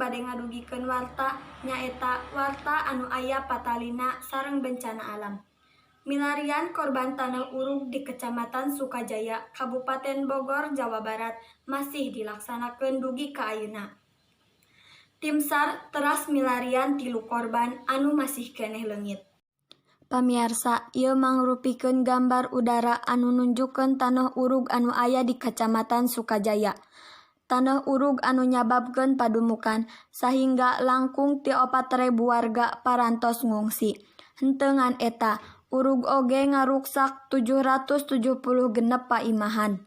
bade ngadugikeun warta, nyaeta warta anu aya patalina sareng bencana alam. Milarian korban tanah urug di Kecamatan Sukajaya, Kabupaten Bogor, Jawa Barat masih dilaksanakeun dugi ka ayeuna. Tim SAR teras milarian tilu korban anu masih keneh leungit. Pamiarsa, ieu mangrupikeun gambar udara anu nunjukkeun tanah urug anu aya di Kacamatan Sukajaya. Tanah urug anu nyababkeun padumukan sahingga langkung ti 4000 warga parantos ngungsi. Henteu ngan eta, urug oge ngaruksak 776 paimahan.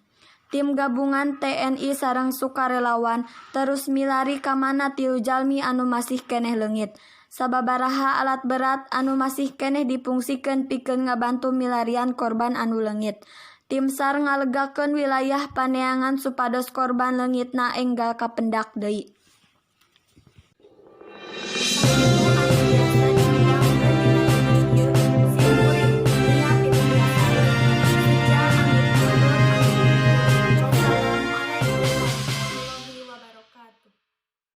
Tim gabungan TNI sareng sukarelawan terus milari ka mana tilu jalmi anu masih keneh leungit. Sababaraha alat berat anu masih keneh dipungsikeun pikeun ngabantu milarian korban anu leungit. Tim SAR ngalegakeun wilayah paneangan supados korban leungitna enggal kapendak deui.